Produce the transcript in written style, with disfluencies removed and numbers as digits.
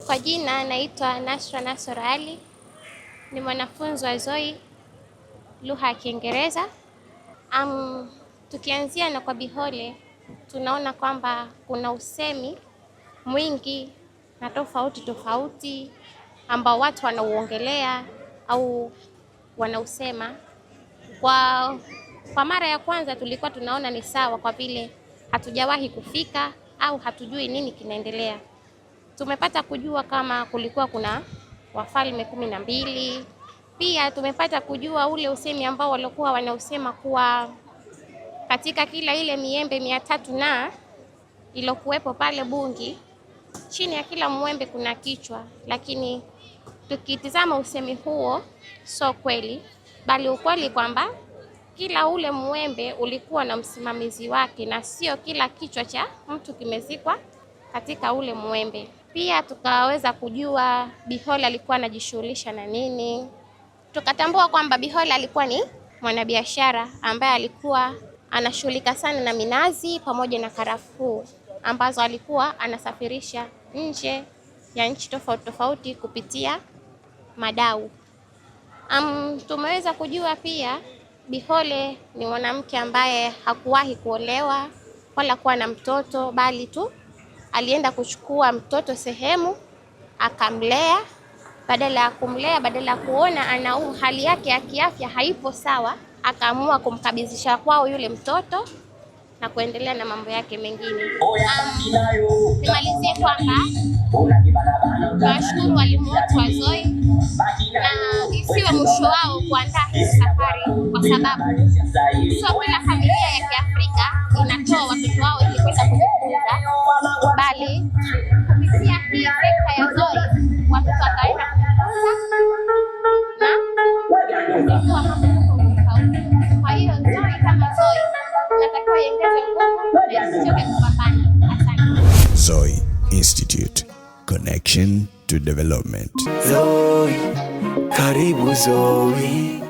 Kwa jina naitwa Nasra Nasor Ali, ni mwanafunzi wa ZOI lugha ya Kiingereza. Tukianzia na kwa Bihole, tunaona kwamba kuna usemi mwingi na tofauti tofauti ambao watu wanauongelea au wanausema. Kwa mara ya kwanza tulikuwa tunaona ni sawa kwa vile hatujawahi kufika au hatujui nini kinaendelea. Tumepata kujua kama kulikuwa kuna wafalme 12. Pia tumepata kujua ule usemi ambao walikuwa wanausema kuwa katika kila ile miembe 300 na ilokuwepo pale Bungi, chini ya kila mwembe kuna kichwa. Lakini tukitizama usemi huo sio kweli, bali ukweli kwamba kila ule mwembe ulikuwa na msimamizi wake na sio kila kichwa cha mtu kimezikwa katika ule mwembe. Pia tukaweza kujua Bihole alikuwa anajishughulisha na nini. Tukatambua kwamba Bihole alikuwa ni mwanabiashara ambaye alikuwa anashughulika sana na minazi pamoja na karafuu ambazo alikuwa anasafirisha nje ya nchi tofauti tofauti kupitia madau. Tumeweza kujua pia Bihole ni mwanamke ambaye hakuwahi kuolewa wala kuwa na mtoto, bali tu alienda kuchukua mtoto sehemu akamlea. Badala ya kumlea, badala ya kuona ana hali yake ya kiafya haipo sawa, akaamua kumkabidhisha kwao yule mtoto na kuendelea na mambo yake mengine. Nimalizie kwamba tunawashukuru walimu wetu wa ZOI na isiwe mwisho wao kuandaa hii safari, kwa sababu sio kila familia ya Kiafrika inatoa watoto wao ili kwenda kujifunza, bali kupitia hii sekta ya ZOI watoto wataenda kujifunza na kujua mambo tofauti tofauti. Kwa hiyo ZOI kama ZOI inatakiwa iongeze nguvu na isichoke kupambana. Asante. ZOI Institute. Connection to Development. Zoe, karibu Zoe.